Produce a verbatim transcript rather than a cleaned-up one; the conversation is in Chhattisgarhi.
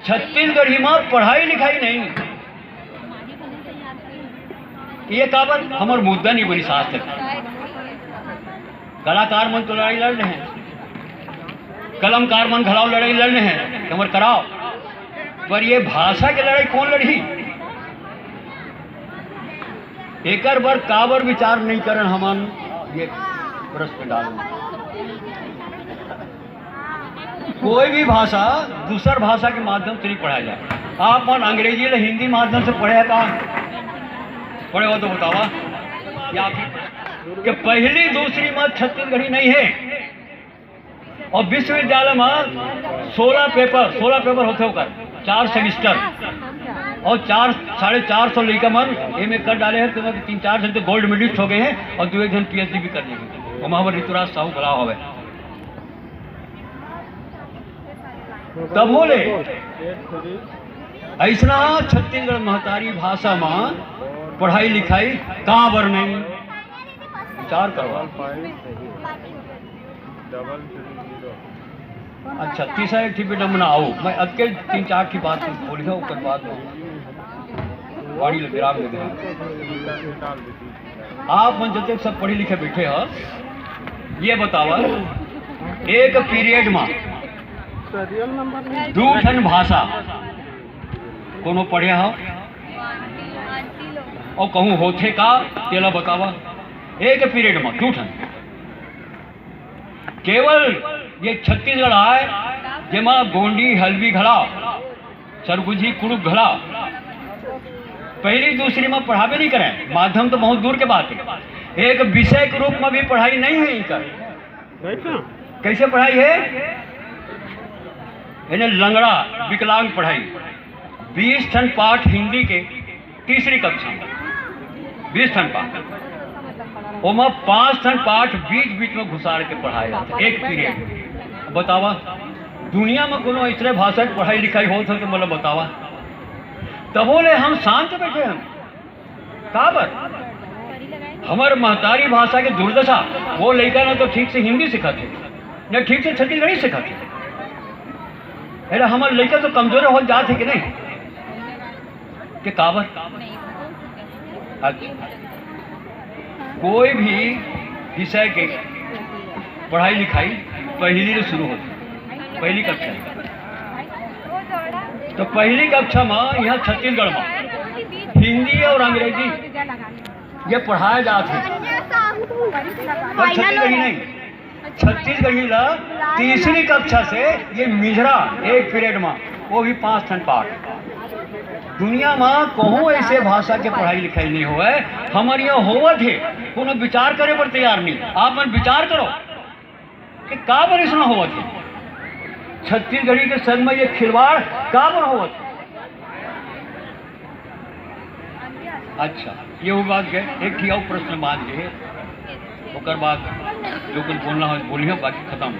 छत्तीसगढ़ी म पढ़ाई लिखाई नहीं। ये काबर? हमर मुद्दा नहीं बनी आज तक। कलाकार मन तो लड़ाई लड़ रहे हैं, कलमकार मन घलाव लड़ाई लड़ रहे हैं, हमर कराव, पर ये भाषा के लड़ाई कौन लड़ही? एकर बर काबर विचार नहीं करन हमन, ये प्रश्न डालन। कोई भी भाषा दूसर भाषा के माध्यम से नहीं पढ़ाया जाए। आप मन अंग्रेजी ले हिंदी माध्यम से पढ़े हैं का? पढ़े हो तो बतावा। या फिर कि पहली दूसरी में छत्तीसगढ़ी नहीं है। और विश्वविद्यालय में सोलह पेपर, सोलह पेपर होते होकर चार सेमेस्टर, और चार, साढ़े चार सौ लइका मन एमए कर डाले हैं, तो तीन चार जन तो गोल्ड मेडलिस्ट हो गए हैं और दो एक जन पीएचडी भी कर लिए हैं। तो महावर ऋतुराज साहू घलाव हवे। तभो ले अइसना छत्तीसगढ़ महतारी भाषा में पढ़ाई लिखाई काबर नहीं? विचार करवा। अच्छा, तीसरा एक ठी बेटा मना आओ, मैं अतके तीन चार ठी बात बोली है, ओकर बाद वाणी ले विराम दे देना। आप मन जतेक सब पढ़े लिखे बैठे हो, ये बतावा, एक पीरियड में दू ठन भाषा कोनो पढ़े हो और कहूँ होथे का, तेला बतावा। एक पीरियड में दू ठन, केवल ये छत्तीसगढ़ आय, जेमा गोंडी हल्बी घला, सरगुजी कुड़ुक घला, पहली दूसरी में पढ़ाबे नहीं करें। माध्यम तो बहुत दूर के बात है, एक विषय के रूप में भी पढ़ाई नहीं है इनका। कैसे पढ़ाई है? इन्हें लंगड़ा विकलांग पढ़ाई, बीस ठन पाठ हिंदी के तीसरी कक्षा में, बीस ठन पाठ, ओमा पांच ठन पाठ बीच बीच में घुसाड़ के पढ़ाए जाथे एक पीरियड। बतावा, दुनिया में कोनो ऐसने भाषा के पढ़ाई लिखाई होत हो तो मोला बतावा। तभो ले हम शांत बैठे हन। काबर? हमर महतारी भाषा के दुर्दशा, वो लइका न तो ठीक से हिंदी सिखत हे, न ठीक से छत्तीसगढ़ी सिखत हे। अरे हमर लइका तो कमजोर हो जात हे कि नहीं? के काबर? अच्छा, कोई भी विषय के पढ़ाई लिखाई पहली ले शुरू होथे, पहली कक्षा ले। तो पहली कक्षा में यहाँ छत्तीसगढ़ में हिंदी और अंग्रेजी ये पढ़ाया जात हे, पर छत्तीसगढ़ी नहीं। छत्तीसगढ़ी ला तीसरी कक्षा से ये मिझरा एक पीरियड में, वो भी पांच ठन पाठ। दुनिया में कहूँ ऐसे भाषा के पढ़ाई लिखाई नहीं होवे, हमर यहाँ होवत हे, कोनो विचार करे पर तैयार नहीं। आप मन विचार करो कि काबर इसना होवत हे, छत्तीसगढ़ी के संग में ये खिलवाड़ काबर होवत हे। अच्छा, ये वो बात है। एक ठी और प्रश्न बांच गे हे, ओकर बाद जो कुछ बोलना हो बोलिए, बाकी खत्म।